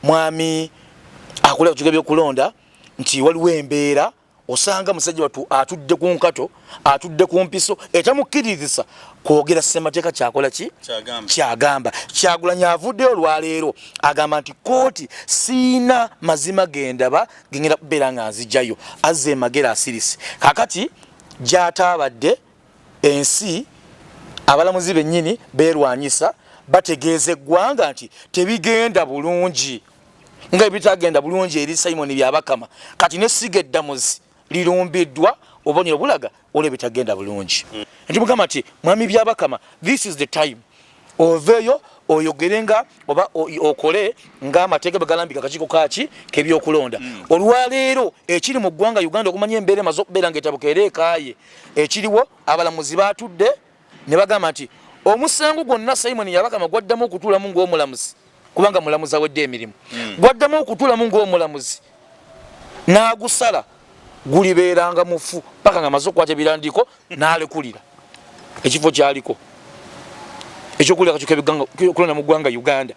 Mwami akulira okukiga byokulonda nti waliwo embeera, osanga musajja watu atudde ku nkato, atudde ku mpiso etamukkiririzisa kwogera ssemateeka kyakola ki kyagamba. Kyagulanyi avuddeyo olwaleero agamba nti kooti siina mazima gendaba gengenda kubeera nga nzijayo, azza emagera asirise. Kakati gyataabadde ensi, abalamuzi bennyini beerwanyisa, bategeeza eggwanga nti tebigenda bulungi nga ebitagenda bulungi eri Simon Byabakama. Kati nessiga eddamuzi lirumbiddwa, obubonero bulaga olwo ebitagenda bulungi. Nti mugamba nti mwami Byabakama, this is the time oveeyo oyogere nga oba okole ng'amateeka bwe galambika akakiiko kaki k'ebyokulonda. Olwaleero ekiri mu ggwanga Uganda, okumanya embeera emaze okubeera ng'etabuka era ekaaye, ekiriwo abalamuzi baatudde ne bagamba nti omusango gwonna Simon Byabakama gwaddamu okutuulamu ng'omulamuzi, kubanga mulamuzi awedde emirimu, gwaddamu okutuulamu ng'omulamuzi n'agusala gulibeeranga mufu paka nga amaze okukwata ebirandiiko n'alekulira ekifo kyaliko ekyokulira akakiiko k'ebyokulonda mu ggwanga Uganda.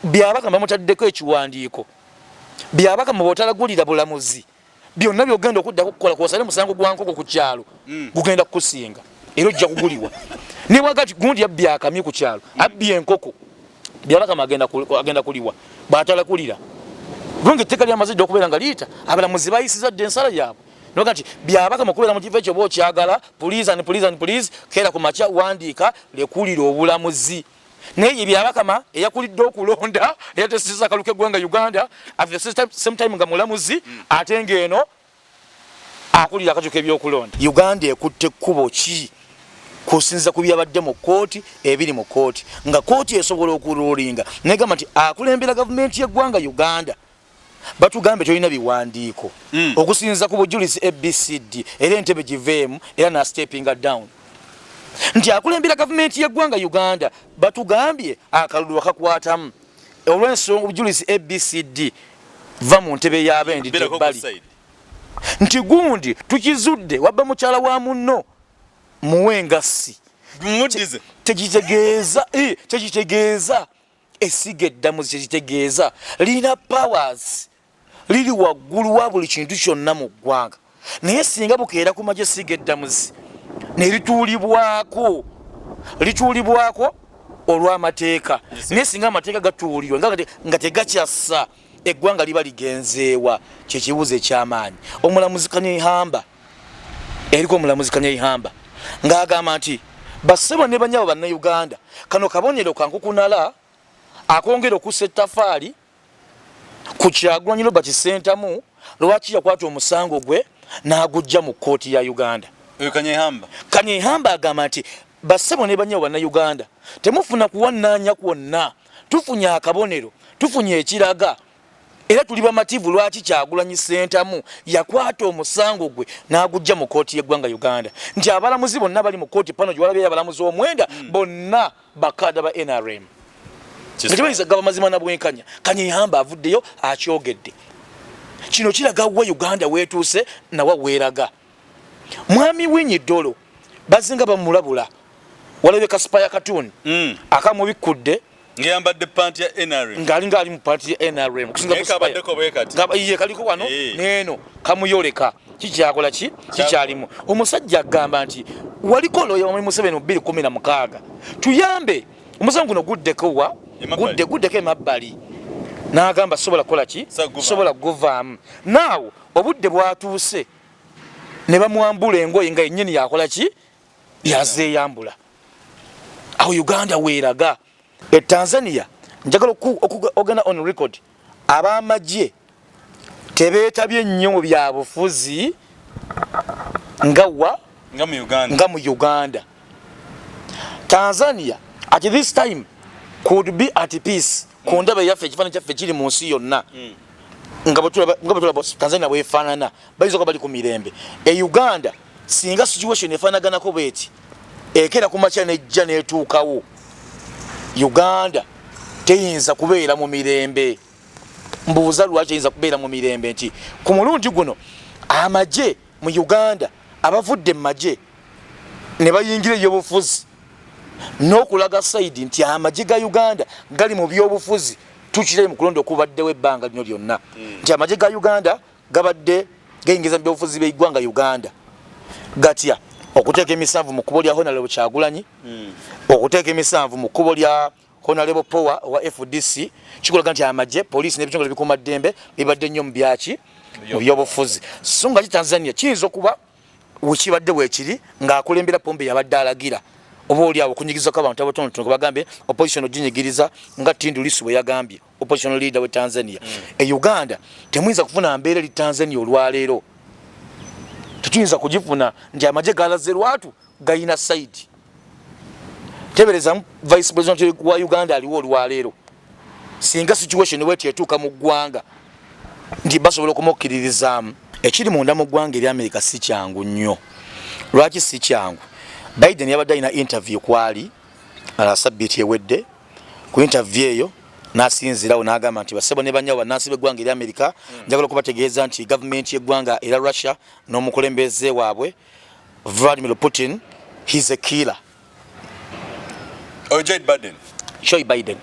Byabakama bamutaddeko ekiwandiiko. Byabakama bw'otalagulira bulamuzi, byonna byogenda okuddako kukola kwosale musango gwa nkoko ku kyalo, gugenda kukusinga era ojja kuguliwa. Newagati gundi yabbye akamyu ku kyalo, abbye enkoko, Byabakama agenda kuliwa bw'atalakulira, kubanga etteeka lyamaze dda okubeera nga liyita. Abalamuzi bayisiza dda ensala yaabwe noga nti Byabakama okubeera mu kifo ekyo oba okyagala, please and please and please, keera ku makya wandiika lekulira obulamuzi. Naye ye Byabakama eyakulidde okulonda, eyateseza akalulu k'eggwanga Uganda, at the same time nga mulamuzi, ate ng'eno akulira akakiiko k'ebyokulonda. Uganda ekutte kkubo ki kusinziza ku byabadde mu kkooti, ebiri mu kkooti, nga kkooti esobola okurulinga negamba nti akulembera gavumenti y'eggwanga Uganda batugambe tolina biwandiiko, okusinziza ku bujulizi ABCD, era entebe giveemu, era nastepinga down, nti akulembera gavumenti y'eggwanga Uganda batugambye akalulu wakakwatamu olw'ensonga obujulizi ABCD, va mu ntebe y'abendi ebbali, nti gundi tukizudde wabba mukyala wa munno, muwe engassi. Tekitegeeza, tekitegeeza essiga eddamuzi, kyekitegeeza lirina powers, liri waggulu wa buli kintu kyonna mu ggwanga. Naye singa bukeera ku magye essiga eddamuzi ne lituulibwako, lituulibwako olw'amateeka, naye singa amateeka gatuulirwa nga tegakyassa, eggwanga liba ligenzeewa? Kyekibuuzo ekyamaanyi. Omulamuzi Kanyeihamba, eriko omulamuzi Kanyeihamba ng'agamba nti bassebo ne banyabo bannayuganda, kano kabonero kankukunala akongera okussa ettafaali ku Kyagulanyi Robert Ssentamu, lwaki yakwata omusango gwe n'agujja mu kkooti ya Uganda. Kanyeihamba agamba nti bassebo ne banyabo bannayuganda, temufuna kuwannaanya kwonna, tufunye akabonero, tufunye ekiraga era tuli bamativu lwaki Kyagulanyi Ssentamu yakwata omusango gwe n'agujja mu kkooti y'eggwanga Uganda, nti abalamuzi bonna bali mu kkooti pano gyewalabyeo abalamuzi 9, bonna bakada ba NRM, nga tebayinza kugaba mazima na bwenkanya. Kanyeihamba avuddeyo akyogedde. Kino kiraga wa Uganda weetuuse nawa weeraga. Mwami Winyi Dolo bazinga bamulabula, walabye kasipaya katuni akamubikudde. Ngeyambadde panti ya NRM. Ng'alinga ali mu panti ya NRM. Ye kaliko wano neeno kamuyoleka kikyakola ki kikyalimu. Omusajja agamba nti waliko looya wa Museveni mu 2016, tuyambe omusango guno guddeko wa gudde guddeko emabbali, n'agamba sobola kukola ki, sobola kuguvaamu. Naawo obudde bwatuuse ne bamwambula engoye nga yennyini yakola ki, yazeeyambula. Awo Uganda weeraga. E Tanzania, njagala ogenda on record, ab'amagye tebeetabye nnyo mu byabufuzi nga wa nga mu Uganda. Tanzania at this time could be at peace ku ndaba eyaffe, ekifaananyi kyaffe kiri mu nsi yonna. Nga bwetulaba Tanzania bwefaanana, bayinza okuba bali ku mirembe. E Uganda singa situation efaanaganako bweti ekera ku makya nejja netuukawo, Uganda teyinza kubeera mu mirembe. Mbuuza, lwaki eyinza kubeera mu mirembe? Nti ku mulundi guno amagye mu Uganda, abavudde mu magye ne bayingira ebyobufuzi n'okulaga side nti amagye ga Uganda gali mu byobufuzi. Tukirabe mu kulonda okubaddewo ebbanga lino lyonna nti amagye ga Uganda gabadde gayingiza mu byobufuzi by'eggwanga Uganda. Gatya okuteeka emisanvu mu kkubo lya Honorable Kyagulanyi, okuteeka emisanvu mu kkubo lya Honorable Power owa FDC, kikulaga nti amagye, poliisi n'ebitongole bikuumaddembe bibadde nnyo mu byaki, mu byobufuzi. So nga ki Tanzania kiyinza okuba wekibadde wekiri ng'akulembera Pombe yabadde alagira oba oli awo okunyigirizako abantu abatonotono, bagambye opposition oginyigiriza nga Tundu Lissu bwe yagambye opposition leader we Tanzania. E Uganda temuyinza kufuna mbeera eri Tanzania olwaleero, tetuyinza kugifuna nti amagye galaze lwatu gayina side. Teberezamu vice president wa Uganda aliwo olwaleero, singa situation bweti etuuka mu ggwanga nti basobola okumukkiririzaamu. Ekiri munda mu ggwanga erya Amerika si kyangu nnyo. Lwaki si kyangu? Biden yabadde alina interview kwali sabbiiti ewedde. Ku interview eyo n'asinziirawo n'agamba nti basebo ne bannyawo bannansi b'eggwanga erya Amerika, njagala okubategeeza nti gavumenti y'eggwanga era Russia n'omukulembeze waabwe Vladimir Putin, he's a killer. Oh, Joe Biden. Joe Biden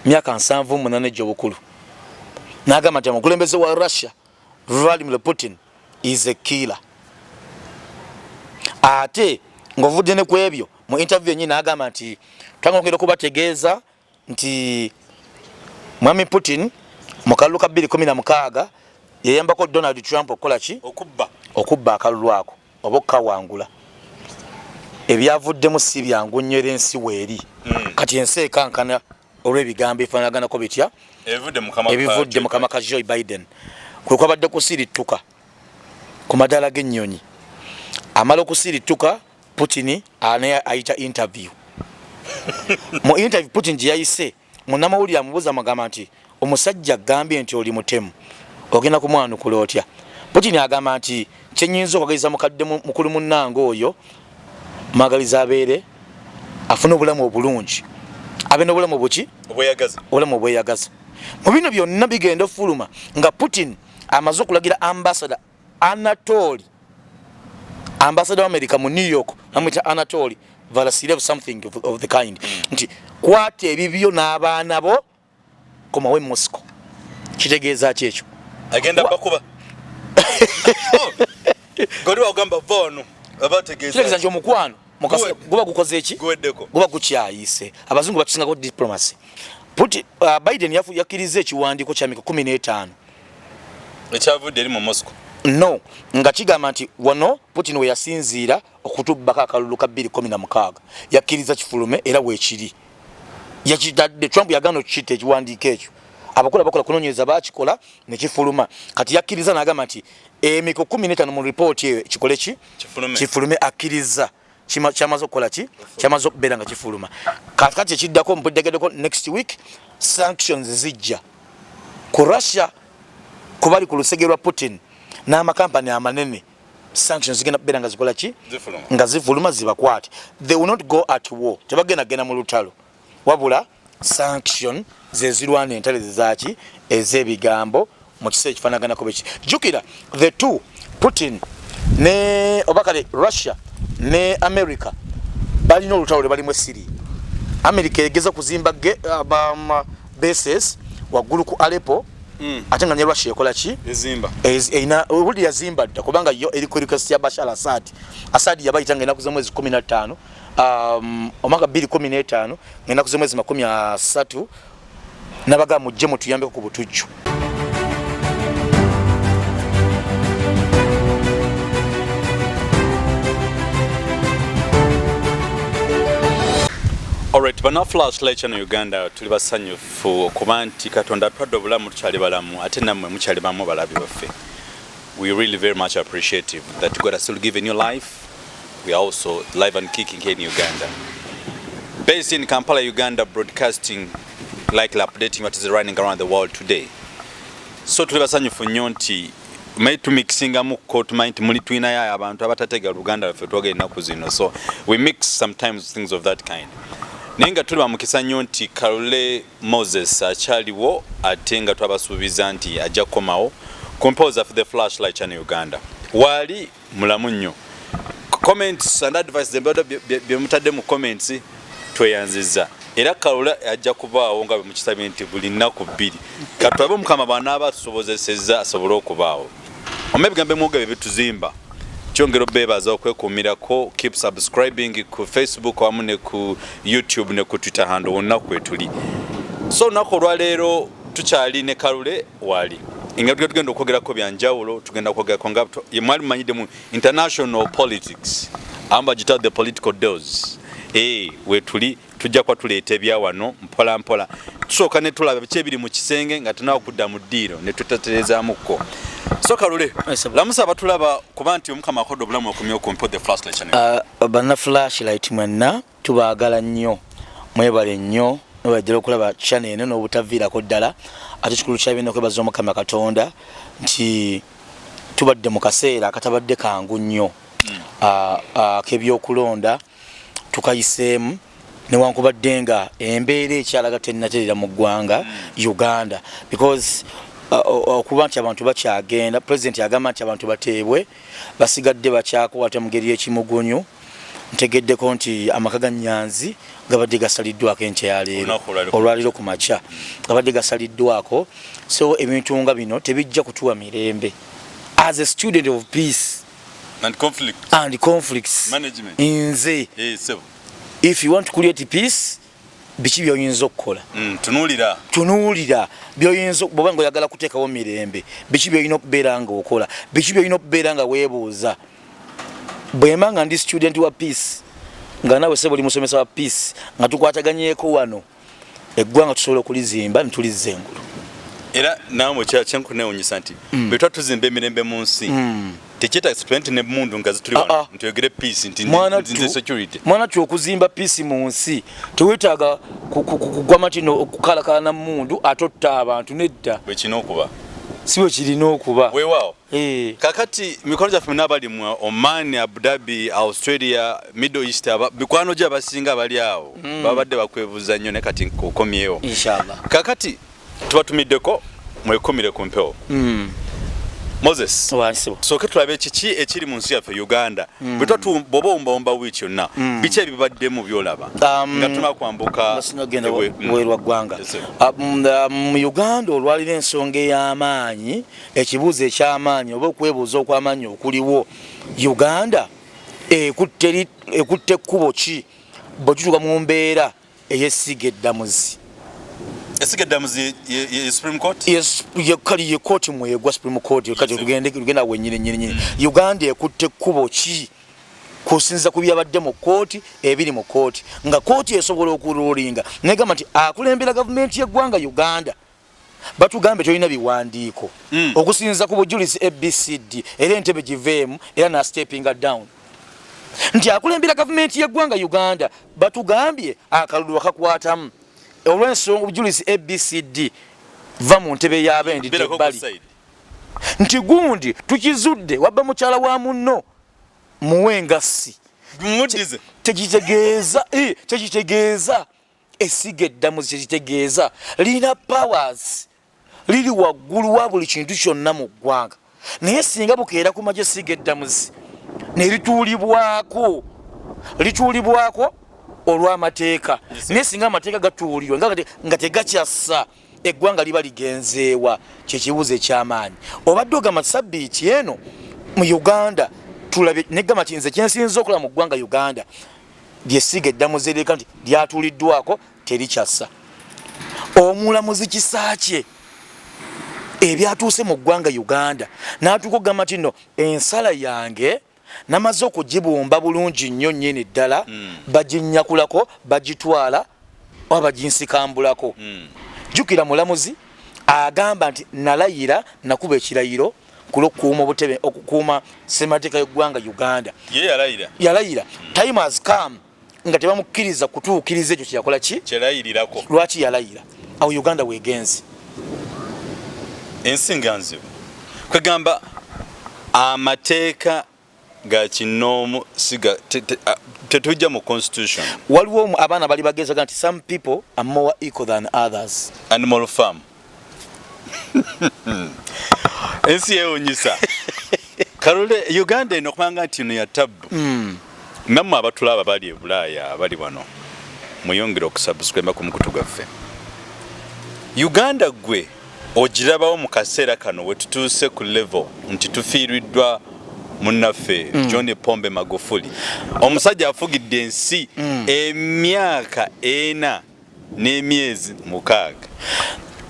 myaka 78 egy'obukulu n'agamba nti omukulembeze wa Russia Vladimir Putin is a killer. Ate ng'ovudde ne ku ebyo, mu interview yennyini n'agamba nti twagala okubategeeza nti mwami Putin mu kalulu ka 2016 yeyambako Donald Trump okukola ki? Okubba. Okubba akalulu ako oba okukawangula. Ebyavuddemu si byangu nnyo era ensi weeri. Kati ensi ekankana olw'ebigambo ebifaanaganako bitya ebivudde mu kamwa ka Joe Biden. Kwe kwabadde kusirittuka ku madaala g'ennyonyi. Amala okusirittuka, Putin naye ayita interview. Mu interview Putin gye yayise, munnamawulire amubuuza, amugamba nti omusajja agambye nti oli mutemu, ogenda kumwanukula otya? Putin agamba nti kyenyinza okwagaliza mukadde mukulu munnange oyo, mwagaliza abeere afune obulamu obulungi, abe n'obulamu buki, obulamu obweyagaza. Mu bino byonna bigenda ofuluma nga Putin amaze okulagira ambassador Anatoli, ambassador wa America mu New York, amwita Anatoli Valasilev, something of the kind, nti kwata ebibyo n'abaana bo, komawe Moscow. Kitegeeza ki ekyo? Agenda bakuba goli wagamba vono abategeeza. Kitegeeza nti omukwano guba gukoze eki, guba gukyayise. Abazungu batusingako diplomacy. Putin, Biden yakkiriza ekiwandiiko kya miko 15 ekyavudde eri mu Moscow. No nga kigamba nti wano Putin we yasinziira okutubbako akalulu ka 2016, yakkiriza kifulume era weekiri yakitadde. Trump yagaana okukitta ekiwandiiko ekyo. Abakola bakola kunoonyereza, bakikola nekifuluma. Kati yakkiriza n'agamba nti emiko 15 mu ripooti eyo kikole ki, kifulume. Akkiriza, kyamaze okukola ki, kyamaze okubeera nga kifuluma. Kakati ekiddako mpuddegeddeko, next week sanctions zijja ku Russia, kubali ku lusege lwa Putin n'amakampani amanene. Sanctions zigenda kubeera nga zikola ki, nga zifuluma, zibakwate. They will not go at war, tebagenda genda mu lutalo, wabula sanction zezirwana entale zezaki ez'ebigambo mu kiseera ekifaanaganako beki. Jjukira the two, Putin ne oba kale Russia ne America, balina olutalo lwe balimu e Syria. America egeza kuzimba bases waggulu ku Aleppo, ate nga ne Russia ekola ki? Ezimba. Obuli yazimba dda, kubanga yo eri ku request ya Bashar Assad. Assad yabayita nga enaku z'omwezi 15, omwaka 2015, ng'ennaku z'omwezi 30, nabaga mujje mutuyambeko ku butujju. Alright, bana Flashlight Channel Uganda, tuli basanyufu okuba nti Katonda atwadde obulamu, tukyali balamu, ate nammwe mukyali bamu balabi baffe. We really very much appreciative that God has still given you life. We are also live and kicking here in Uganda. Based in Kampala, Uganda, broadcasting, likely updating what is running around the world today. So tuli basanyufu nnyo nti may tumixingamuko, tumanyi nti muli tulinayo abantu abatatega Luganda lwaffe twogera ennaku zino, so we mix sometimes things of that kind. Naye nga tuli bamukisa nnyo nti Kalule Moses akyaliwo, ate nga twabasuubiza nti ajja kukomawo ku mpewo zaffe The Flashlight Channel Uganda. Waali mulamu nnyo. Comments and advice zembadde bye mutadde mu comments, tweyanzizza. Era Kalule ajja kubaawo nga bwe mukisabye nti buli nnaku 2. Katulabe Omukama bw'anaaba atusobozesezza asobole okubaawo. Omma ebigambo emwoga bye bituzimba. Kyongera obeebaza okwekuumirako. Keep subscribing ku Facebook wamu ne ku YouTube ne ku Twitter handle wonna kwetuli. So olunaku olwaleero tukyali ne Kalule wali. Nga tugenda okwogerako bya njawulo, tugenda kwogerako nga mwali mumanyidde mu international politics. Amba gita the political dose. Wetuli tujja kuba tuleeta ebya wano mpola mpola. Tusooka ne tulaba biki ebiri mu kisenge nga tunawo kudda mu ddiiro ne tutatereezaamukko. So Kalule, lamusa abatulaba kuba nti Omukama akodde obulamu okumya okumpi the Flashlight Channel. Banna Flashlight mwenna tubaagala nnyo, mwebale nnyo, mwebale okulaba channel eno n'obutaviirako ddala. Ate kikulu kya byonna okwebaza Omukama Katonda nti tubadde mu kaseera akatabadde kangu nnyo ak'ebyokulonda tukayiseemu, newankubadde nga embeera ekyalaga tennaterera mu ggwanga Uganda, because okuba nti abantu bakyagenda, president agamba nti abantu bateebwe basigadde bakyakwata mu ngeri y'ekimugunyu. Ntegeddeko nti amaka ga Nyanzi gabadde gasaliddwako enkya ya leero, olwaleero ku makya gabadde gasaliddwako. So ebintu nga bino tebijja kutuwa mirembe. As a student of peace and conflict and conflicts management, nze if you want to create peace, biki by'oyinza okukola? Tunuulira. Tunuulira by'oyinza bw'oba nga oyagala kuteekawo mirembe, biki by'olina okubeera nga okola, biki by'olina okubeera nga weebuuza. Bwemba nga ndi student wa peace, nga naawe sebo oli musomesa wa peace, nga tukwataganyeeko wano, eggwanga tusobola okulizimba ne tulizza engulu. Era naawe kyenkunewunyisa nti bwe tuba tuzimba emirembe mu nsi, tekyetagisa tube nti nemundu nga zituli wano nti oyogere peace nti nze security. Mwana ttu, okuzimba peace mu nsi tewetaaga kugwa matino okukalakala na mundu ate otta abantu, nedda. Bwe kirina okuba. Si bwe kirina okuba. Weewaawo. Kakati mikwano gyaffe n'abali mu Oman, Abu Dhabi, Australia, Middle East, mikwano gye abasinga bali awo babadde bakwebuuza nnyo, naye kati okomyewo. Inshallah. Kakati tubatumiddeko mwekumire ku mpewo. Moses, sooke tulabe kiki ekiri mu nsi yaffe Uganda. Bwe bw'oba owumbawumba wiiki yonna, biki ebibaddemu by'olaba nga tunakwambuka? Sinagenda bweru wa ggwanga. Mu Uganda olwaliro ensonga ey'amaanyi, ekibuuzo eky'amaanyi oba okwebuuza okw'amaanyi okuliwo, Uganda ekutte ekkubo ki bwe tutuuka mu mbeera ey'essiga eddamuzi? Essiga eddamuzi ye Supreme Court? Kali ye kooti mwegwa Supreme Court. Kati tugenda wennyini nnyini nnyini. Uganda ekutte ekkubo ki kusinziza ku byabadde mu kooti, ebiri mu kooti, nga kooti esobola okurulinga negamba nti akulembera gavumenti y'eggwanga Uganda batugambe tolina biwandiiko okusinziza ku bujulizi ABCD, era entebe giveemu, era na steppinga down, nti akulembera gavumenti y'eggwanga Uganda batugambye akalulu bakakwatamu olw'ensonga obujulizi ABCD, va mu ntebe y'abendi ebbali, nti gundi tukizudde wabba mukyala wa munno, muwe engassi. Tekitegeeza tekitegeeza essiga eddamuzi, kyekitegeeza lirina powers, liri waggulu wa buli kintu kyonna mu ggwanga. Naye singa bukeera ku magye essiga eddamuzi ne lituulibwako, lituulibwako olw'amateeka, naye singa amateeka gatuulirwa nga tegakyassa, eggwanga liba ligenzeewa? Kyekibuuzo ekyamaanyi. Obadde ogamba sabbiiti eno mu Uganda tulabye, negamba nti nze kyensinza okulaba mu ggwanga Uganda lyessiga eddamuzi erireka nti lyatuuliddwako terikyassa. Omulamuzi Kisaakye ebyatuuse mu ggwanga Uganda n'atuuka okugamba nti no ensala yange namaze okugibumba bulungi nnyo nnyini ddala, baginnyakulako, bagitwala oba baginsikambulako. Jjukira mulamuzi agamba nti nalayira, nakuba ekirayiro kulwokukuuma obutebe, okukuuma ssemateeka y'eggwanga Uganda. Ye yalayira. Yalayira. Time has come nga tebamukkiriza kutuukiriza ekyo kyeyakola ki kyerayirirako. Lwaki yalayira? Awo Uganda wegenzi. Ensi nga nzibu. Kwegamba amateeka ga kinoomu siga tetujja mu constitution. Waliwo abaana bali bagezaga nti some people are more equal than others. Animal farm. Ensi yewunyisa. Kalule, Uganda eno kubanga nti eno ya tabbu. Nammwe abatulaba bali e Bulaaya, abali wano, Mweyongere okusubscribe ku mukutu gwaffe. Uganda gwe ogirabawo mu kaseera kano we tutuuse ku level nti tufiiriddwa munnaffe John Pombe Magufuli, omusajja afugidde ensi emyaka 4 n'emyezi 6.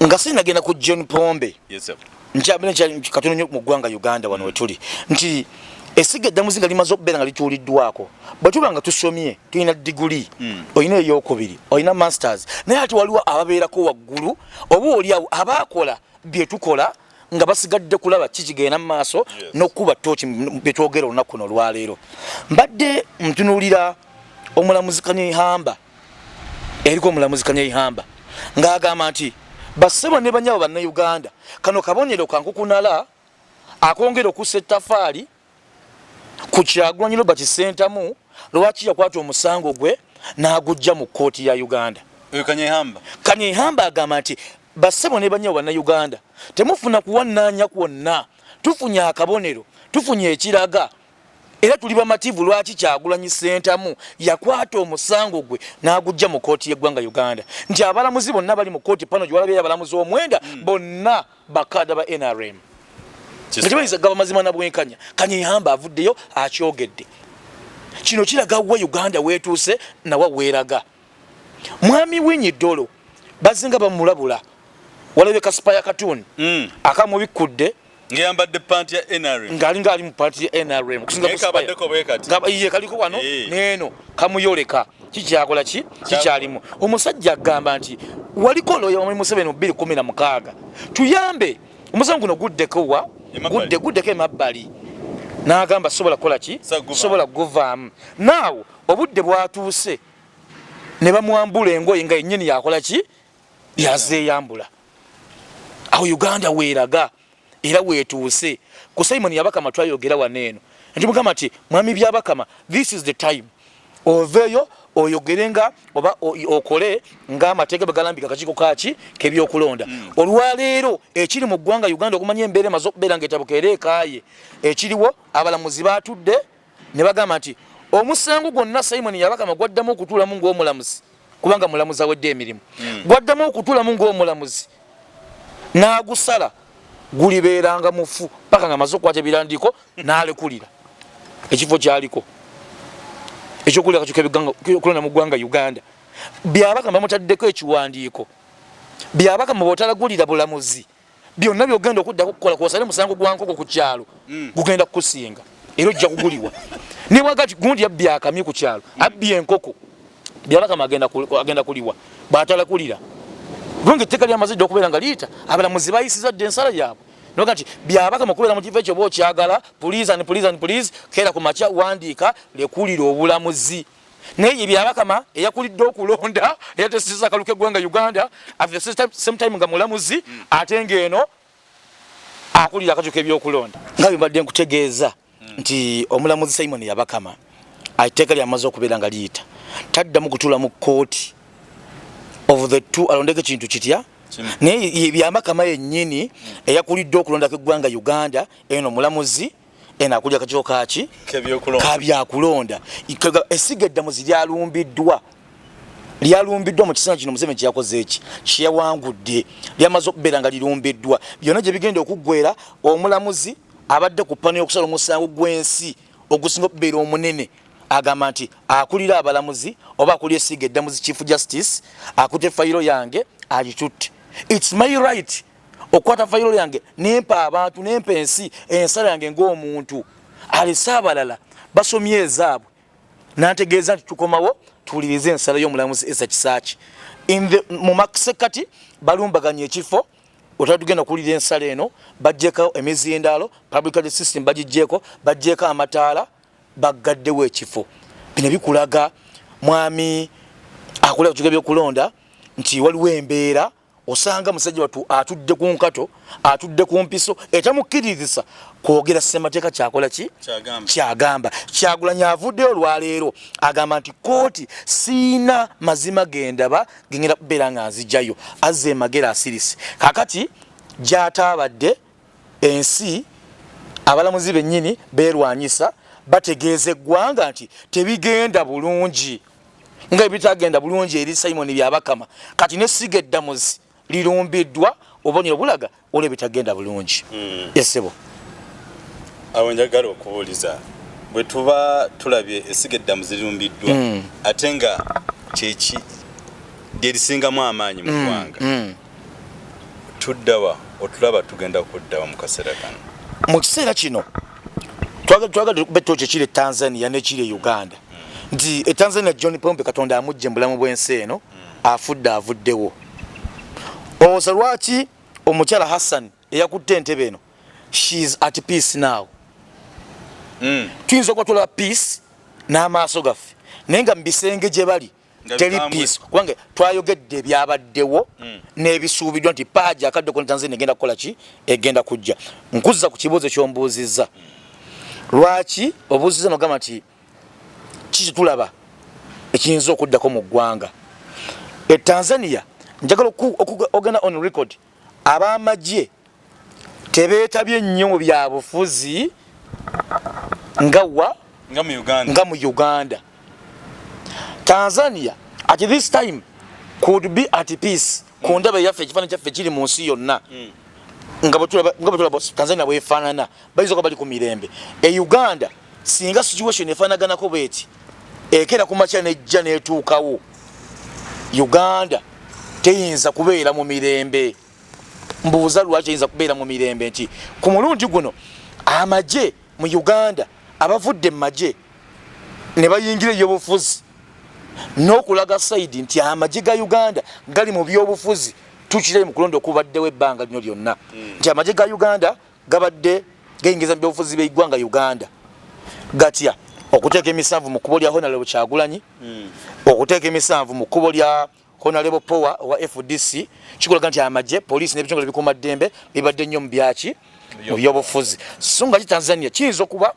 Nga sinagenda ku John Pombe, Yes, sir. nkyabina katono nnyo mu ggwanga Uganda wano wetuli nti essiga eddamuzi nga limaze okubeera nga lituuliddwako, bwe tuba nga tusomye, tulina diguli, olina eyokubiri, olina masters, naye ate waliwo ababeerako waggulu oba oli awo abaakola bye tukola nga basigadde kulaba kikigenda mu maaso n'okukuba tooki bye twogera olunaku kuno olwaleero. Mbadde ntunuulira omulamuzi Kanyeihamba, eriko omulamuzi Kanyeihamba ng'agamba nti, "Bassebo ne banyabo Bannayuganda, kano kabonero kankukunala akongera okussa ettafaali ku Kyagulanyi Robert Ssentamu lwaki yakwata omusango gwe n'agujja mu kkooti ya Uganda." Oyo Kanyeihamba. Kanyeihamba agamba nti, "Bassebo ne banyabo Bannayuganda, temufuna kuwannaanya kwonna, tufunye akabonero, tufunye ekiraga era tuli bamativu lwaki Kyagulanyi Ssentamu yakwata omusango gwe n'agujja mu kkooti y'eggwanga Uganda," nti abalamuzi bonna bali mu kkooti pano gyewalabeyo abalamuzi 9 bonna bakada ba NRM nga tebayinza gaba mazima na bwenkanya. Kanyeihamba avuddeyo akyogedde. Kino kiraga wa Uganda weetuuse nawa weeraga. Mwami Winyi Dolo bazinga bamulabula, walabye kasipaya katuni akamubikkudde. Ngeyambadde panti ya NRM. Ng'alinga ali mu paati ya NRM. Okusinza Naye ku spy. Kabaddeko bwe kati. Ye kaliko wano neeno kamuyoleka kikyakola ki kikyalimu. Omusajja agamba nti waliko looya wa Museveni mu 2016, tuyambe omusango guno guddeko wa Emabbali. Guddeko emabbali, n'agamba sobola kukola ki, Sa guvaamu. sobola kuguvaamu. Naawo obudde bwatuuse ne bamwambula engoye nga yennyini yakola ki, yazeeyambula. Awo Uganda weeraga era weetuuse. Ku Simon Yabakama twayogera wano eno nti mugamba nti, "Mwami Byabakama, this is the time oveeyo oyogere nga oba okole ng'amateeka bwe galambika akakiiko kaki k'ebyokulonda." Olwaleero ekiri mu ggwanga Uganda, okumanya embeera emaze okubeera ng'etabuka era ekaaye, ekiriwo abalamuzi baatudde ne bagamba nti omusango gwonna Simon Yabakama gwaddamu okutuulamu ng'omulamuzi, kubanga mulamuzi awedde emirimu, gwaddamu okutuulamu ng'omulamuzi n'agusala gulibeeranga mufu paka nga amaze okukwata ebirandiiko n'alekulira ekifo kyaliko ekyokulira akakiiko k'ebyokulonda mu ggwanga Uganda. Byabakama bamutaddeko ekiwandiiko. Byabakama, bw'otalagulira bulamuzi, byonna byogenda okuddako kukola kwosale musango gwa nkoko ku kyalo gugenda kukusinga era ojja kuguliwa. Newagati gundi yabbye akamyu ku kyalo, abbye enkoko, Byabakama agenda kuliwa bw'atalakulira, kubanga etteeka lyamaze dda okubeera nga liyita. Abalamuzi bayisiza dda ensala yaabwe noga nti Byabakama okubeera mu kifo ekyo oba okyagala, please and please and please, keera ku makya wandiika lekulira obulamuzi. Naye ye Byabakama eyakulidde okulonda, eyateseza akalu k'eggwanga Uganda, at the same time nga mulamuzi, ate ng'eno akulira akakiiko k'ebyokulonda. Nga bwe mbadde nkutegeeza nti omulamuzi Simon Yabakama etteeka lyamaze okubeera nga liyita, taddamu kutuula mu kkooti. Of the two alondeko ekintu kitya, naye ye Byabakama yennyini eyakulidde okulondako eggwanga Uganda, eno mulamuzi, eno akulira akakiiko kaki K'ebyokulonda. Kabyakulonda. Essiga eddamuzi lyalumbiddwa, lyalumbiddwa mu kiseera kino Museveni kyeyakoze eki kyeyawangudde, lyamaze okubeera nga lirumbiddwa. Byonna gye bigenda okuggwera, omulamuzi abadde ku pano y'okusala omusango gw'ensi ogusinga okubeera omunene agamba nti akulira abalamuzi oba akulira essiga eddamuzi, Chief Justice, akutte fayiro yange agitutte. It's my right okukwata fayiro yange nempa abantu, nempa ensi ensala yange ng'omuntu. Alese abalala basomye ezaabwe, nantegeeza nti tukomawo tuwulirize ensala y'omulamuzi Esa Kisaaki. Mu masekati balumbaganya ekifo otwali tugenda okuwulira ensala eno, bajjeko emizindaalo, public address system bagijjeeko, bajjeeko amataala, baggaddewo ekifo. Bino bikulaga mwami akulira kukigo ebyokulonda nti waliwo embeera osanga musajja watu atudde ku nkato, atudde ku mpiso etamukkirizisa kwogera ssemateeka kyakola ki kyagamba. Kyagulanyi avuddeyo olwaleero agamba nti kooti siina mazima gendaba gengenda kubeera nga nzijayo. Azze emagera asirise kakati gyataabadde ensi. Abalamuzi bennyini beerwanyisa, bategeeza eggwanga nti tebigenda bulungi. Nga ebitagenda bulungi eri Simon Byabakama, kati nessiga eddamuzi lirumbiddwa, obubonero bulaga olwo ebitagenda bulungi. Esebo. Awo njagala okubuuliza, bwe tuba tulabye essiga eddamuzi lirumbiddwa, ate nga kyeki lyerisingamu amaanyi mu ggwanga, tuddawa? Otulaba tugenda kuddawa mu kaseera kano? Mu kiseera kino twagala tukube toki ekiri e Tanzania nekiri e Uganda, nti e Tanzania John Pombe Katonda amugje mu bulamu bw'ensi eno, afudde, avuddewo. Olowooza lwaki omukyala Hassan eyakutte entebe eno, she is at peace now? Tuyinza okuba tulaba peace n'amaaso gaffe, naye nga mu bisenge gye bali teri peace, kubanga twayogedde ebyabaddewo n'ebisuubiddwa nti paaji akadde ko Tanzania egenda kukola ki, egenda kujja. Nkuzza ku kibuuzo kyombuuzizza, lwaki obuuzizza nogamba nti kiki tulaba ekiyinza okuddako mu ggwanga e Tanzania? Njagala ogenda on record, ab'amagye tebeetabye nnyo mu byabufuzi nga wa nga mu Uganda. Tanzania at this time could be at peace ku ndaba eyaffe, ekifaananyi kyaffe kiri mu nsi yonna. Nga bwe tulaba Tanzania bwefaanana, bayinza okuba bali ku mirembe. E Uganda singa situation efaanaganako bweti ekera ku makya nejja netuukawo, Uganda teyinza kubeera mu mirembe. Mbuuza, lwaki eyinza kubeera mu mirembe? Nti ku mulundi guno amagye mu Uganda, abavudde mu magye ne bayingira ebyobufuzi n'okulaga side nti amagye ga Uganda gali mu byobufuzi, tukirabe mu kulonda okubaddewo ebbanga lino lyonna nti amagye ga Uganda gabadde gayingiza mu byobufuzi by'eggwanga Uganda. Gatya? Okuteeka emisanvu mu kkubo lya Honorable Kyagulanyi, okuteeka emisanvu mu kkubo lya Honorable Power owa FDC, kikulaga nti amagye, poliisi n'ebitongole bikuumaddembe bibadde nnyo mu byaki, mu byobufuzi. So nga ki Tanzania kiyinza okuba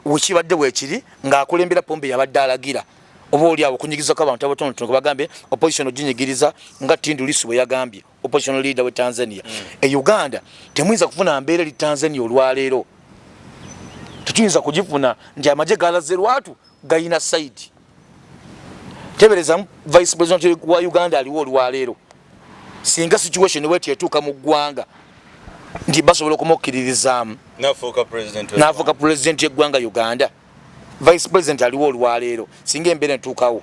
wekibadde weekiri ng'akulembera Pombe yabadde alagira oba oli awo okunyigirizako abantu abatonotono, bagambye opposition oginyigiriza, nga Tundu Lissu bwe yagambye, opposition leader we Tanzania. E Uganda temuyinza kufuna mbeera eri Tanzania olwaleero, tetuyinza kugifuna nti amagye galaze lwatu gayina side. Teberezamu vice president wa Uganda aliwo olwaleero, singa situation bweti etuuka mu ggwanga nti basobola okumukkiririzaamu n'afuuka president yeggwanga Uganda, vice president aliwo olwaleero, singa embeera entuukawo.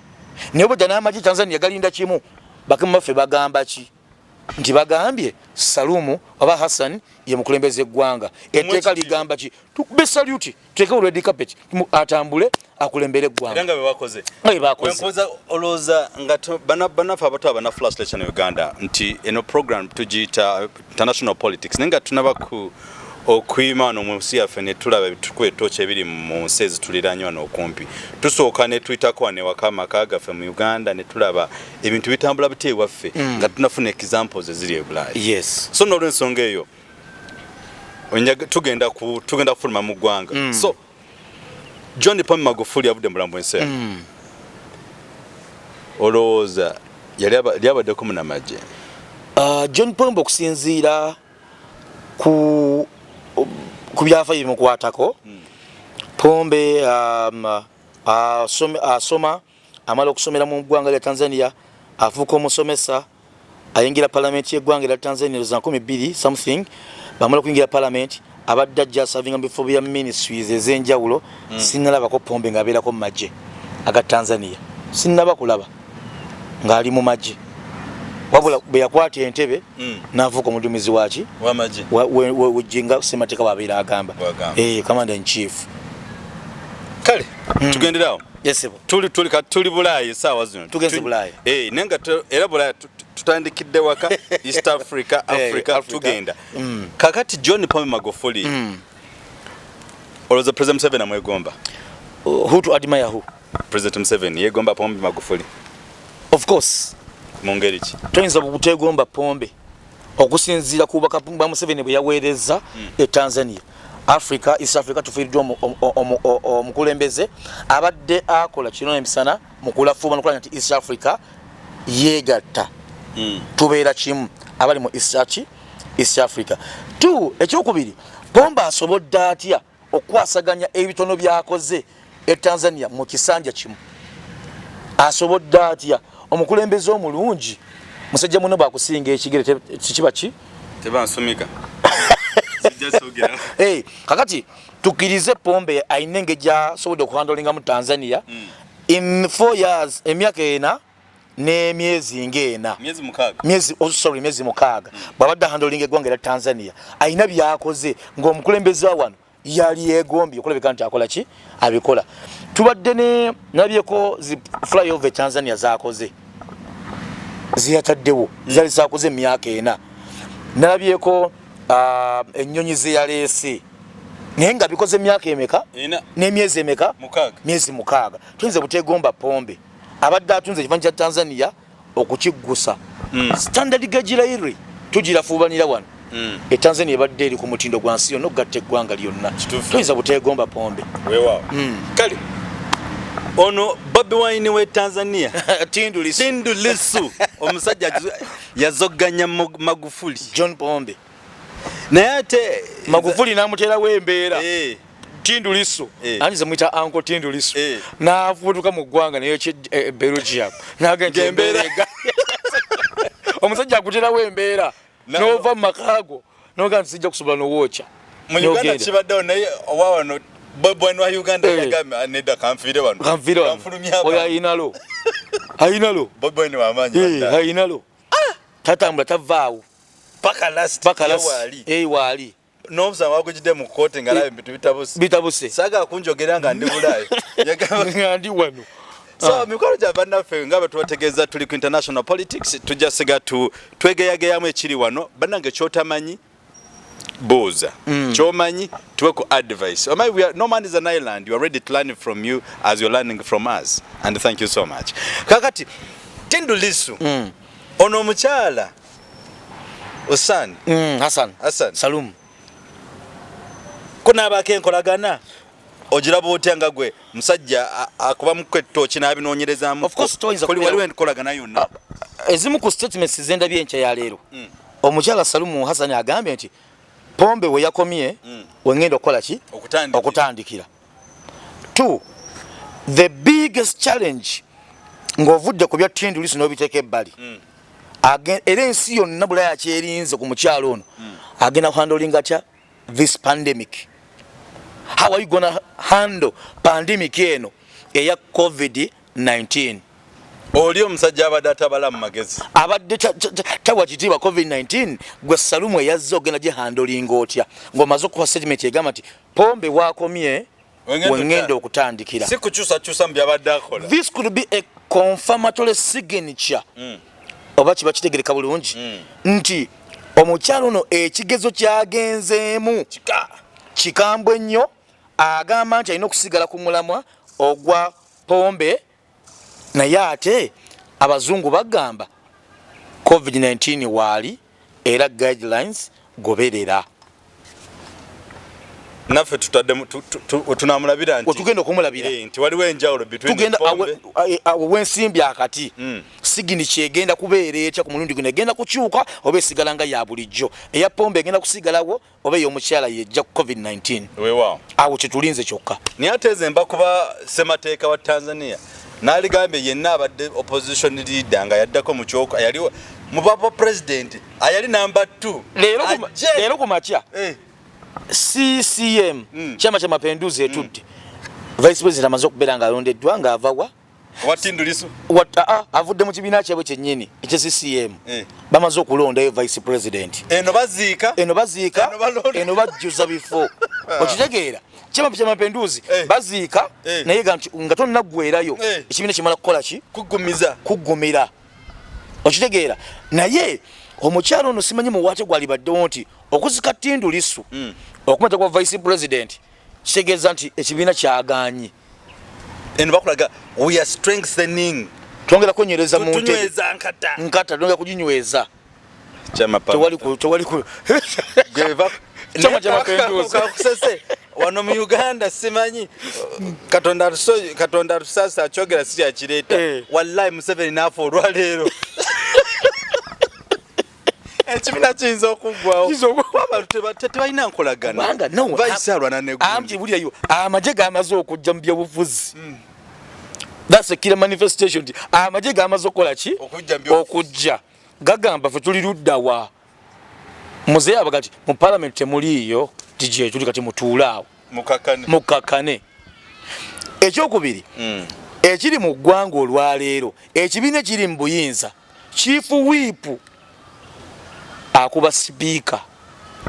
Naye bwedda n'amagye Tanzania galinda kimu, bakama baffe bagamba ki? Nti bagambye Salumu oba Hassan ye mukulembeze eggwanga, etteeka ligamba ki? Tukube salute, tuteekewo red carpet, atambule akulembere eggwanga. Nga bwe bakoze. Olowooza nga bannaffe abato abana Flash Channel Uganda nti eno program tugiyita international politics, naye nga tunaba ku okuyima wano mu nsi yaffe ne tulaba tukuba ettooki ebiri mu nsi ezituliraanye wano okumpi, tusooka ne tuyitako wano ewaka, amaka gaffe mu Uganda, ne tulaba ebintu bitambula bitya ewaffe nga tunafuna examples eziri e Bulaaya. So n'olwensonga eyo tugenda kufuluma mu ggwanga. So John Pombe Magufuli avudde mu bulamu bw'ensi eno. Olowooza yali abaddeko munamagye? John Pombe, okusinziira ku byafaayo bimukwatako, Pombe asoma, amala okusomera mu ggwanga lya Tanzania, afuuka omusomesa, ayingira palamenti y'eggwanga erya Tanzania za 2000 something. Bamala okuyingira palamenti, abadde ajja asavinga mu bifo bya ministries ez'enjawulo. Sinnalabako Pombe ng'abeerako mu magye aga Tanzania, sinnaba kulaba ng'ali mu magye, wabula bwe yakwata entebe n'afuuka omuduumizi waki w'amagye nga ssemateeka bw'abeera agamba. Bw'agamba. Commander in chief. Kale tugenderawo. Yes, sir. Tuli kati tuli Bulaaya essaawa zino. Tugenze Bulaaya. Naye nga era Bulaaya tutandikidde waka, East Africa, Africa, Africa. Tugenda kakati John Pombe Magufuli, olowooza President Museveni amwegomba? Who to admire who? President Museveni yegomba Pombe Magufuli? Of course. Mu ngeri ki? Toyinza butegomba Pombe okusinziira ku bubaka bwa Museveni bwe yaweereza e Tanzania. Africa, East Africa, tufiiriddwa omukulembeze abadde akola kino emisana mu kulafuuba nokulanya nti East Africa yeegatta, tubeera kimu abali mu East Africa. Two, ekyokubiri, Pombe asobodde atya okukwasaganya ebitono byakoze e Tanzania mu kisanja kimu? Asobodde atya omukulembeze omulungi? Musajja muno bwakusinga ekigere kikiba ki? Tebansumika. Hey, kakati tukkirize Pombe ayina engeri gyasobodde okuhandolinga mu Tanzania in 4 years, emyaka 4 n'emyezi ng'ena, myezi oh, sorry, myezi 6 bw'abadde ahandolinga eggwanga erya Tanzania, ayina byakoze ng'omukulembeze wa wano yali yeegombye okulabika nti akola ki, abikola. Tubadde ne nabyeko zi flyover Tanzania zakoze, ziyataddewo, zali zakoze emyaka 4. Nalabyeko ennyonyi zeyaleese, naye nga bikoze emyaka emeka n'emyezi emeka? Myezi 6. Tuyinza butegomba Pombe abadde atunze ekifaananyi kya Tanzania okukiggusa. Standard gauge railway tugirafuubanira wano. E Tanzania ebadde eri ku mutindo gwa nsi yonna okugatta eggwanga lyonna. Tuyinza butegomba Pombe. Kale ono Bobi Wine we Tanzania, Tundu Lissu, Tundu Lissu, omusajja yazoganya Magufuli. John Pombe. Naye ate Magufuli n'amuteerawo embeera. Tundu Lissu, anyiza mwita Uncle Tundu Lissu, n'afubutuka mu ggwanga naye Belgium n'agenda embeera. Omusajja akuterawo embeera n'ova mu makaago n'ogamba nti sijja kusobola n'owookya. Mu Uganda kibaddewo, naye owa wano Bobi Wine wa Uganda yagambye, nedda, kanfiire wano. Kanfiire wano. Oyo ayinalo, ayinalo. Bobi Wine wamaanyi. Ayinalo, tatambula, tavaawo. Paka last. Paka last waali. N'omusango bagugidde mu kkooti nga alaba ebintu bitabuse. Bitabuse. Saagala kunjogera nga ndi Bulaayi. Nga ndi wano. So mikwano gya bannaffe, nga bwe tubategeeza, tuli ku international politics. Tujja siga twegeyageyamu ekiri wano. Bannange, kyotamanyi buuza, kyomanyi tuwe ku advice. Omanyi, no man is an island. You are ready to learn from you as you're learning from us, and thank you so much. Kakati Tundu Lissu, ono omukyala Osan Hassan. Hassan. Salum. Kunaabako enkolagana, ogiraba otya nga gwe musajja akubamuko ettooki n'abinoonyerezaamu? Of course, toyinza Waliwo enkolagana yonna? Ezimu ku statements zendabye enkya ya leero, omukyala Salumu Hassan agambye nti Pombe we yakomye wengenda okukola ki? Okutandikira. Okutandikira. Two, the biggest challenge ng'ovudde ku bya Tundu Lissu n'obiteeka ebbali, era ensi yonna Bulaya kyerinze ku mukyalo ono, agenda kuhandolinga atya this pandemic? How are you gonna handle pandemic eno eya COVID-19? Oli omusajja abadde atabala mu magezi. Abadde tawa kitiibwa COVID-19, gwe Salumu eyazze ogenda gihandolinga otya ng'omaze okuwa statement egamba nti Pombe wakomye wengenda okutandikira? Si kukyusakyusa mu byabadde akola. This could be a confirmatory signature, oba kiba kitegereka bulungi nti omukyalo ono ekigezo kyagenzeemu kikambwe nnyo. Agamba nti alina okusigala ku mulamwa ogwa Pombe, naye ate abazungu bagamba COVID-19 waali era guidelines goberera. Naffe tutaddemu tunamulabira nti wetugenda okumulabira. Nti waliwo enjawulo. Tugenda awo wensimbi akati. Sigini kyegenda kubeera etya ku mulundi guno? Egenda kukyuka oba esigala nga ya bulijjo? Eya Pombe egenda kusigalawo oba ey'omukyala yejja ku COVID-19? Weewaawo. Awo kyetulinze kyokka. Naye ate nze mba kuba ssemateeka wa Tanzania, n'aligambye yenna abadde opposition leader nga yaddako mu kyoko, yali mubaba president ayali number 2. Leero ku makya CCM, Chama cha Mapinduzi, etudde. Vice president amaze okubeera nga alondeddwa ng'ava wa? Wa Tundu Lissu. Avudde mu kibiina kyabwe kyennyini ekya CCM. Bamaze okulondayo vice president. Eno baziika. Eno baziika. Eno balonda. Eno bajjuza bifo, okitegeera? Chama cha Mapinduzi baziika, naye nga tonnaggwerayo, ekibiina kimala kukola ki? Kugumiza. Kuggumira, okitegeera? Naye omukyalo ono simanyi muwaate gwalibaddewo nti okuzika Tundu Lissu, okumata kwa vice president kitegeeza nti ekibiina kyagaanyi. Eno bakulaga we are strengthening. Twongera kwenywereza mu ntebe. Tunyweza nkata. Nkata twongera kuginyweza. Chama pa Tewali ku Chama cha Mapinduzi. Kakusese wano mu Uganda simanyi, Katonda atusasa, akyogera si yakireeta. Wallahi Museveni naafa olwaleero, ekibiina kiyinza okuggwawo. Abantu tebalina nkolagana. Kubanga no Vice alwana ne Amji bulirayo amagye gamaze okujja mu byobufuzi. That's a clear manifestation nti amagye gamaze okukola ki? Okujja. Gagamba ffe tuli ludda wa? Muzeeyi abaga nti mu parliament temuliiyo, DJ tuli kati mutuule awo. Mukakane. Ekyokubiri, ekiri mu ggwanga olwaleero, ekibiina ekiri mu buyinza, Chief Whip akuba sipiika.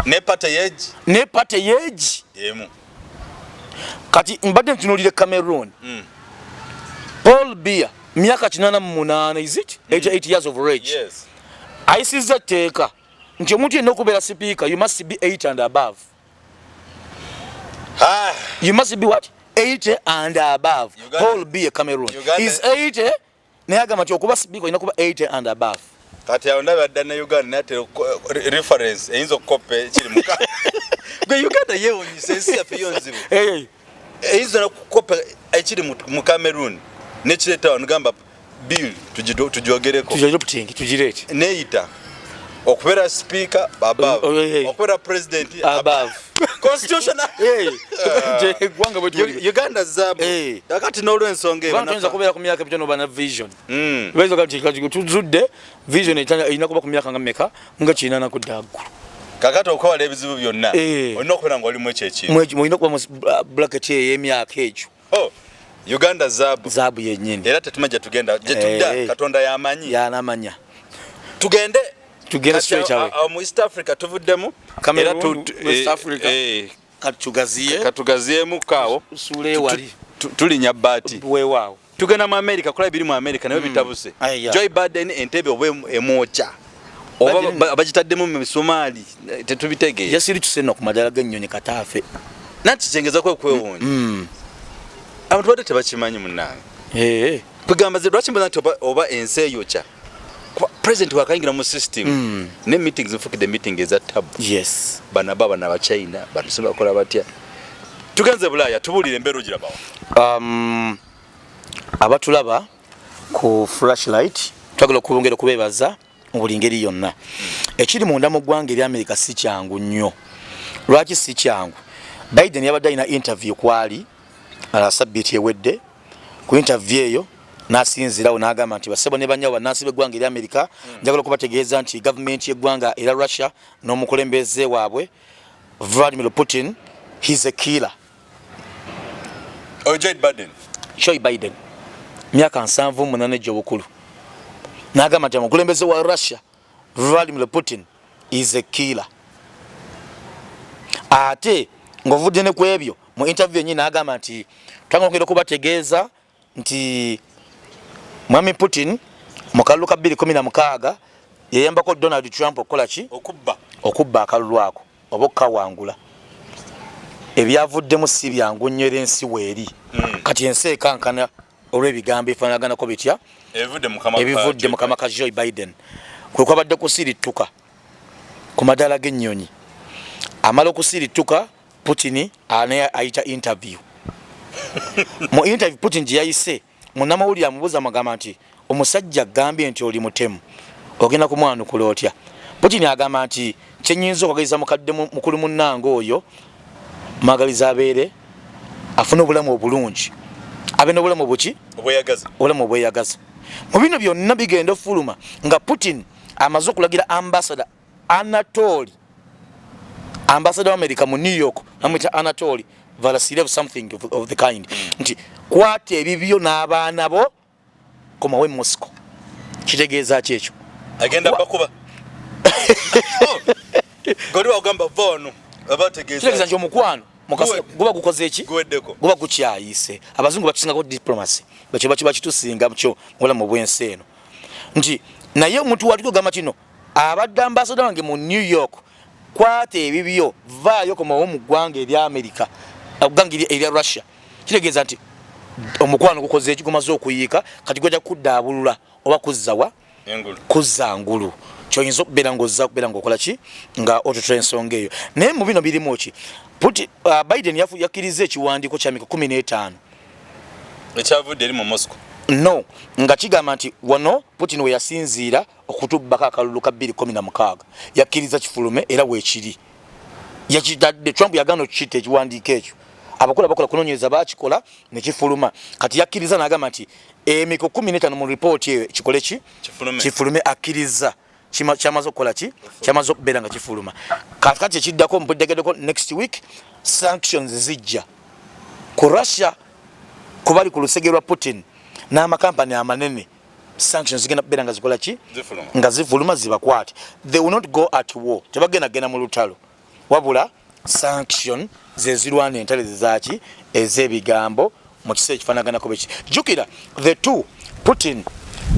Ne party yeegi. Ne party yeegi. Emu. Kati mbadde ntunuulira Cameroon. Paul Biya myaka 88, is it? 88 years of age. Yes. Ayisizza etteeka nti omuntu yenna okubeera sipiika you must be 8 and above. You must be what? 80 and above. Uganda. Paul Biya Cameroon. Uganda. Is 80 naye agamba nti okuba sipiika olina kuba 80 and above. Kati awo ndaba dda ne Uganda naye ate reference eyinza okukoppa ekiri mu Gwe Uganda yeewuunyisa, ensi yaffe yo nzibu. Hey. Eyinza n'okukoppa ekiri mu Cameroon nekireeta wano, gamba bill tugyogereko. Tugireete, tugireete. Neeyita okubeera speaker above, okubeera president above. Constitutional. Hey. Eggwanga bwe tuli. Uganda zaabu. Hey. Kakati n'olw'ensonga eyo Kubanga toyinza kubeera ku myaka emitono oba na vision. Bayinza kati kati tuzudde vision erina kuba ku myaka nga mmeka nga 80 kudda waggulu. Kakati okwewala ebizibu byonna, olina okubeera ng'olimu ekyo ekintu. Mulina okuba mu bracket eyo ey'emyaka egyo. Oh, Uganda zaabu. Zaabu yennyini. Era tetumanyi gye tugenda, gye tudda, Katonda y'amanyi. Y'anamanya. Tugende. Tugende Kati straight away. awo mu East Africa tuvuddemu. Cameroon, Era West Africa. Kati tugaziye. Katugaziyeemu kaawo. Tusuule wali. Tulinya bbaati. Weewaawo. Tugenda mu America, kulaba ebiri mu America nayo bitabuse. Aya. Joe Biden entebe oba emwokya. Oba Biden bagitaddemu mu misumaali, tetubitegeera. Yasirituse nno ku madaala g'ennyonyi kataafe. Nanti kyengeza kwe kwewuunya. Abantu badde tebakimanyi munnange. Kugamba ze lwaki mbaza nti oba ensi eyokya. Kuba president wakayingira mu system. Ne meetings nfukidde meeting eza tabu. Bano aba bano aba China, bano si bakola batya. Tugenze Bulaaya, tubuulire embeera ogirabawa. Abatulaba ku flashlight twagala okwongera okubeebaza mu buli ngeri yonna. Ekiri munda mu ggwanga erya America si kyangu nnyo. Lwaki si kyangu? Biden yabadde alina interview kwali sabbiiti ewedde. Ku interview eyo n'asinziirawo n'agamba nti bassebo ne bannyawo bannansi b'eggwanga erya America, njagala okubategeeza nti gavumenti y'eggwanga era Russia n'omukulembeze waabwe Vladimir Putin, he's a killer. Oh, Joe Biden. Joe Biden myaka 78 egy'obukulu n'agamba nti omukulembeze wa Russia Vladimir Putin is a killer. Ate ng'ovudde ne ku ebyo mu interview yennyini n'agamba nti twagala okugenda okubategeeza nti Mwami Putin mu kalulu ka bbiri kumi na mukaaga yeyambako Donald Trump okukola ki? Okubba. Okubba akalulu ako oba okukawangula. Ebyavuddemu si byangu nnyo era ensi weeri. Kati ensi ekankana olw'ebigambo ebifaanaganako bitya? Ebivudde mu kamwa ka Ebivudde mu Joe kamwa ka Joe Biden. Kwe kwabadde kusirittuka ku madaala g'ennyonyi. Amala okusirittuka Putin naye ayita interview. Mu interview Putin gye yayise, munnamawulire amubuuza amugamba nti omusajja agambye nti oli mutemu, ogenda kumwanukula otya? Putin agamba nti kye nnyinza okwagaliza mukadde mukulu munnange oyo, mwagaliza abeere afune obulamu obulungi, abe n'obulamu obuki? Obweyagaza. Obulamu obweyagaza. Mu bino byonna bigenda ofuluma nga Putin amaze okulagira ambassador Anatoly, ambassador wa America mu New York, amwita Anatoly Valasilev something of the kind, nti kwata ebibyo n'abaana bo komawo e Moscow. Kitegeeza ki ekyo? Agenda bakuba. Goli wagamba va wano, abategeeza. Kitegeeza nti omukwano guba gukoze ki? Guweddeko. Guba gukyayise. Abazungu batusingako diplomacy. Bakyo bakyo bakitusinga mukyo mubulamu bw'ensi eno. Nti naye omuntu wali kugamba kino abadde ambassador wange mu New York, kwata ebibyo vaayo komawo mu ggwanga erya America, eggwanga erya Russia. Kitegeeza nti omukwano gukoze eki? Gumaze okuyiika, kati gwajja kuddaabulula oba kuzzawa? Engulu. Kuzza ngulu. Kyoyinza okubeera ng'ozza okubeera ng'okola ki? Nga ototola ensonga eyo. Naye mu bino birimu ki? Biden yakkiriza ekiwandiiko kya miko kumi n'etaano. Ekyavudde eri mu Moscow. No, nga kigamba nti wano Putin we yasinziira okutubbako akalulu ka bbiri kumi na mukaaga. Yakkiriza kifulume era weekiri. Yakitadde, Trump yagaana okukitta ekiwandiiko ekyo. Abakola bakola kunoonyereza, bakikola nekifuluma. Kati yakkiriza n'agamba nti emiko 15 mu ripooti eyo kikole ki? Kifulume. Akkiriza kyamaze okukola ki, kyamaze okubeera nga kifuluma. Kakati ekiddako mpuddegeddeko, next week sanctions zijja ku Russia, kubali ku lusege lwa Putin n'amakampani amanene. Sanctions zigenda kubeera nga zikola ki, nga zifuluma, zibakwate. They will not go at war, tebagenda genda mu lutalo, wabula sanction zezirwana entale zezaki ez'ebigambo mu kiseera ekifaanaganako beki. Jjukira the two, Putin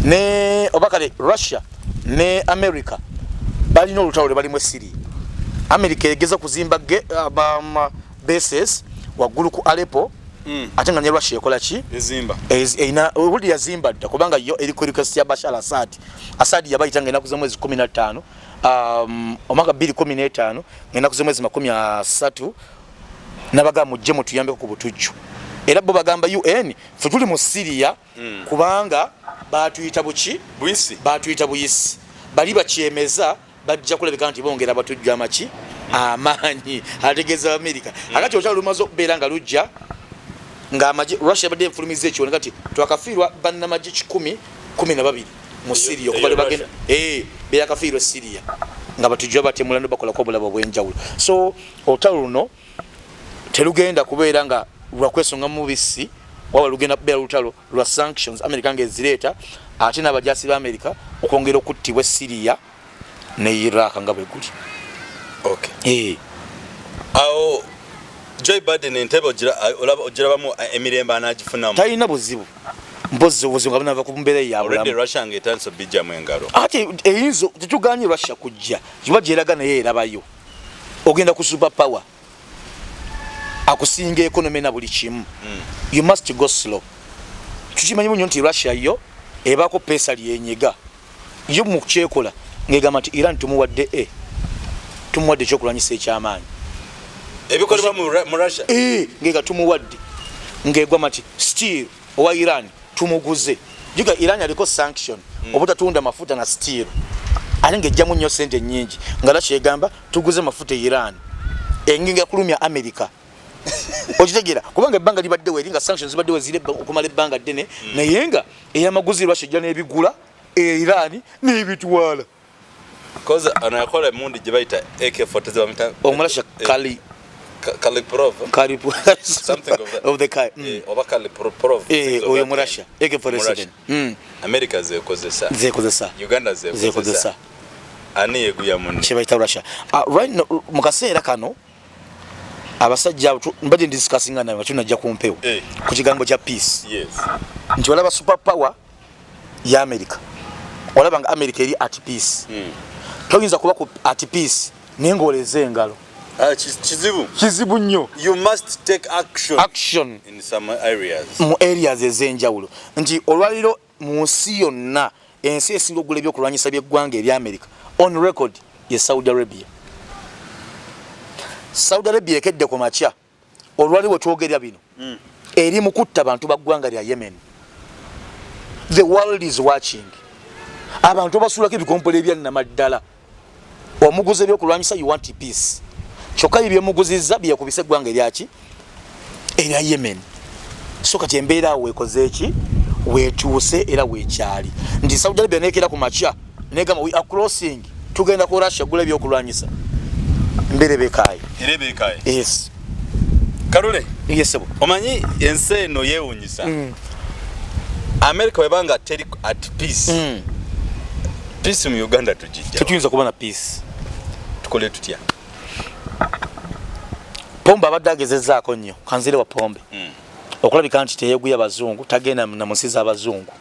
ne oba kale Russia ne America, balina olutalo lwe balimu e Syria. America egeza kuzimba bases waggulu ku Aleppo. Ate nga ne Russia ekola ki? Erina obuli yazimba dda, kubanga yo eri ku request ya Bashar Assad. Assad yabayita nga enaku z'omwezi 15, omwaka 2015, ng'ennaku z'omwezi 30, nabagamba mujje mutuyambeko ku butujju. Era bo bagamba UN, fe tuli mu Syria. Kubanga batuyita buki? Batuyita buyisi. Bali bakyemeza bajja kulabika nti bongera abatujju amaki amaanyi, ategeeza Amerika. Akati olutalo lumaze okubeera nga lujja ng'amagye Russia yabadde enfulumiza ekiboneka nti twakafiirwa bannamagye 112 mu Syria okuva lwebagenda beyakafiirwa Syria nga batujju babatemula no bakolako obulabo obw'enjawulo. So olutalo luno terugenda kubeera nga lwakwesonga mu bisi, waba lugenda kubeera lutalo lwa sanctions, America ngaezireeta, ate n'abajasi ba America okwongera okuttibwa e Syria ne Iraq nga bwe guli. Awo Joe Biden entebe ogirabamu emirembe anagifunamu? Talina buzibu, mpozi obuzibu nga bunava ku mbeera yabulamu. Russia nga etandise obijjamu engalo. Ate eyinza, tetuganye Russia kujja kiba gyeraga, naye erabayo ogenda ku super power akusinga economy na buli kimu. You must go slow. Tukimanyi munyo nti Russia yo ebaako peesa lyenyega yo mu kyekola ngegamba nti Iran tumuwadde tumuwadde ekyokulwanyisa ekyamaanyi. Ebikolebwa mu Russia. Ngega tumuwadde, ngegwama nti steel owa Iran tumuguze. Juga Iran aliko sanction obutatunda mafuta na steel, ate ngejjamu nnyo sente nyingi, nga Russia egamba tuguze mafuta e Iran, enginga kulumya America. Okitegeera? Kubanga ebbanga libaddewo eri nga sanctions zibaddewo ziri okumala ebbanga ddene. Naye nga eyamaguzi Russia ejja n'ebigula e Iran n'ebitwala. Ono yakola emundu gye bayita AK47. Omurasha Kali Kaliprov. Something of that, of the kind. Oba Kaliprov. Oyo Murasha AK47. America zekozesa. Zekozesa. Uganda zekozesa. Ani yeguya munne? Kye bayita Russia. Right now, mu kaseera kano abasajja mbadde ndiscussinga nawe nga tunajja ku mpewo ku kigambo kya peace nti olaba super power ya America, olaba nga America eri at peace. Toyinza kuba ku at peace naye ng'oleza engalo. Ah, kizibu. Kizibu nnyo. You must take action. Action. In some areas. Mu areas ez'enjawulo, nti olwaliro mu nsi yonna, ensi esinga okugula ebyokulwanyisa by'eggwanga ebya America on record ye Saudi Arabia. Saudi Arabia ekedde ku makya olwali wetwogerya bino eri mu kutta bantu ba ggwanga lya Yemen. The world is watching. Abantu basulako ebikompola ebyannamaddala. Omuguzi ebyokulwanyisa, you want peace, kyokka bye byemuguzizza byekubisa eggwanga eryaki, erya Yemen. So kati embeera awo wekoze eki, wetuuse era wekyali nti Saudi Arabia nekera ku makya negamba we are crossing, tugenda ku Russia gula ebyokulwanyisa. Embeera ebekaayi. Era ebekaayi. Yes. Kalule. Yes. Omanyi ensi eno yeewunyisa. America webanga teri at peace, peace mu Uganda tugijja? Tetuyinza kuba na peace. Tukole tutya? Pombe abadde agezezaako nnyo, kanzire wa Pombe, okulabika nti teyeguya bazungu, tagenda na munsi z'abazungu.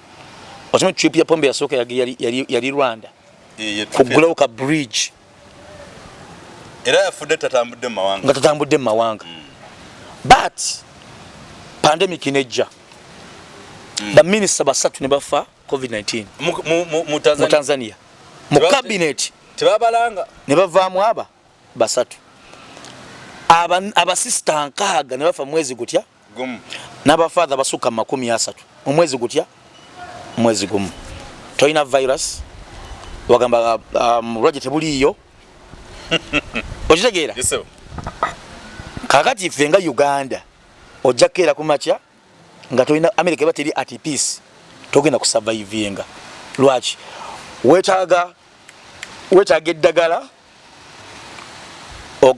Okimanyi trip ya Pombe yasooka yali Rwanda kugulawo ka bridge. Era yafudde tatambudde mu mawanga. Nga tatambudde mu mawanga. But pandemic nejja, baminisita basatu ne bafa COVID-19 mu Tanzania, mu cabinet. Tebabalanga. Ne bavaamu aba basatu, abasisita 60 ne bafa mwezi gutya? N'abafaatha basukka mu 30 mu mwezi gutya? Mwezi gumu. Tolina virus, wagamba bulwadde tebuliiyo. Okitegeera? Kakati ffe nga Uganda Ojja kukeera ku makya nga tolina America eba teri at peace, togenda kusurvivinga. Lwaki? Weetaaga eddagala,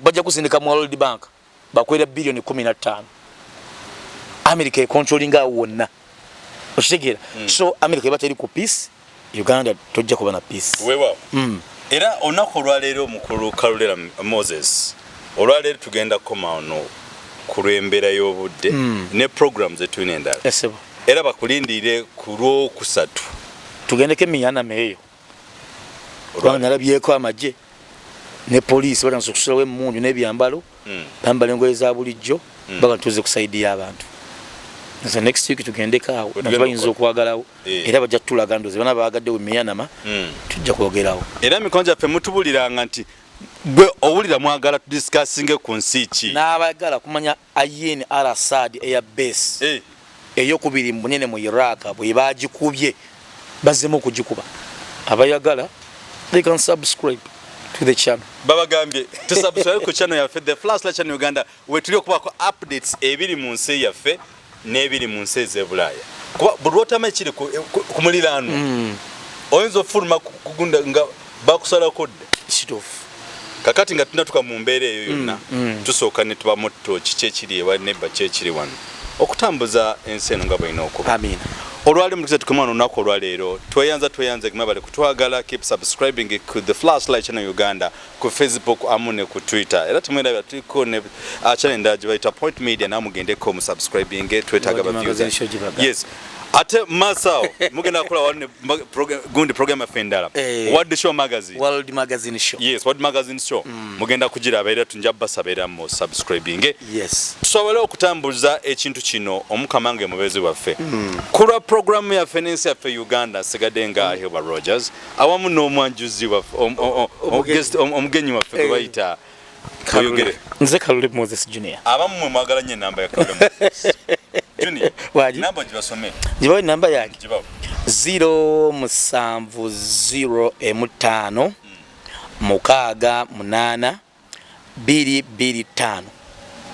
bajja kusindika mu World Bank bakwera biliyoni 15. America econtrollinga awo wonna, okitegeera? So America eba teri ku peace, Uganda tojja kuba na peace. Weewaawo. Era olunaku olwaleero, omukulu Kalulera Moses, olwaleero tugenda kukoma wano ku lw'embeera y'obudde ne program zetulina endala. Esebo. Era bakulindirire ku Lwokusatu. Tugendeko emiyanama eyo, kubanga nalabyeko amagye ne poliisi batandise okusulawo emundu n'ebyambalo, bambala engoye za bulijjo, baga tuze ku side y'abantu. So next week tugendeko awo. Wetugenda. Bantu bayinza okwagalawo. Era bajja tutulaga, ndozi bana bagaddewo emiyanama, tujja kwogerawo. Era mikono gyaffe mutubuliranga nti gwe owulira mwagala tudiscussinge ku nsi ki. N'abagala kumanya Ain Al Assad Air Base eyokubiri mu bunene mu Iraq bwe bagikubye, bazzemu okugikuba, abayagala they can subscribe to the channel. Babagambye tusubscribe ku channel yaffe, The Flashlight Channel Uganda, wetuli okubaako updates ebiri mu nsi yaffe n'ebiri mu nsi ez'ebulaaya, kuba buli lwotama ekiri ku muliraano oyinza ofuluma kugunda nga bakusalako dda. Kituufu. Kakati nga tunatuka mu mbeera eyo yonna, tusooka ne tuba motto kiki ekiri ewa neighbour, ki ekiri wano, okutambuza ensi eno nga bwelina okuba. Amiina. Olwali mutuze tukoma wano olunaku olwaleero. Tweyanza, tweyanze, mwebale kutwagala. Keep subscribing ku The Flashlight Channel Uganda ku Facebook amu ne ku Twitter. Era temwerabira tuliko ne channel endala gye bayita Point Media, nawe mugendeko mu subscribing, twetaaga World ba views. Magazine Show gibaga. Yes, ate maaso mugenda kukola wali ne gundi program yaffe endala. World Show Magazine. World Magazine Show. Yes, World Magazine Show. Mugenda kugiraba era tunja basaba era mu subscribing tusobole okutambuza ekintu kino. Omukama nga mubeezi waffe ku lwa programu yaffe n'ensi yaffe Uganda. Sigadde nga Hilba Rogers awamu n'omwanjuzi waffe, omugenyi waffe gwe bayita oyogere. Nze Kalule Moses Junior. Abamu mwe mwagala nnyo enamba ya Kalule Moses Junior. Waji? Namba gibasome. Gibawe namba yange. Gibawe. 0 7 0 5 6 8 2 2 5.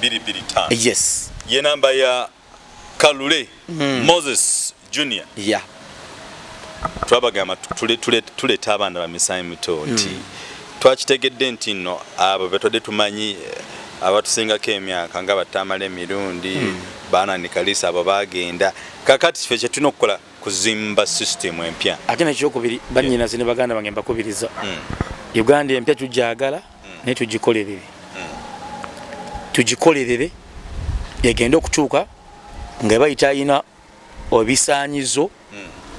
225. Yes. Ye namba ya Kalule Moses Junior. Twabagamba tuleeta abaana bamisayi mito nti twakitegedde nti nno abo betwadde tumanyi, abatusingako emyaka nga batamala emirundi baana kalisa, abo bagenda. Kakati ffe kyetulina okukola kuzimba system empya. Ate nekyokubiri, banyinaze ne baganda bange, mbakubiriza, Uganda empya tujagala, naye tugikolerere, tugikolerere egende okutuuka nga bayita alina ebisaanyizo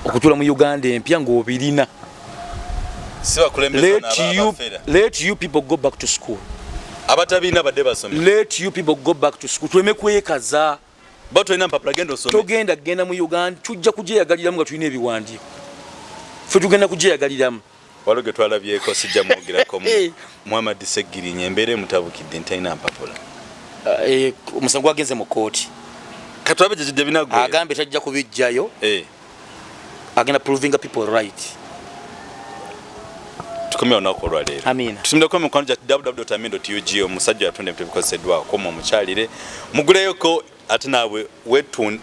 okutuula mu Uganda empya ng'obirina. Si bakulembeze. Let you people go back to school. Abatabirina badde basome. Let you people go back to school, tuleme kwekaza. Ba tolina mpapula, genda osome. Togenda kugenda mu Uganda, tujja kugyeyagaliramu nga tulina ebiwandiiko. Ffe tugenda kugyeyagaliramu. Waliwo ge twalabyeko, sijja mwogerako, Muhammad Segirinya, embeera emutabukidde nti talina mpapula. Omusango gwagenze mu kooti. Katulabe gyekijja binaggwera. Agambye tajja kubijjayo, agenda provinga people right. Tukomye olunaku olwaleero. Amiina. Tusumireko mukwano gya www.amin.ug. Omusajja yatunda ebintu ebikozeseddwako, omukyalire muguleyoko, ate naawe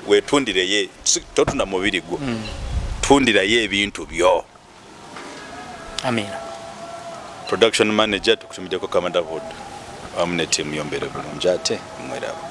wetundireye. Totunda mubiri gwo, tundirayo ebintu byo. Amiina. Production manager tukutumiddeko Kamada Hood wamu ne tiimu yombere bulungi, ate mweraba.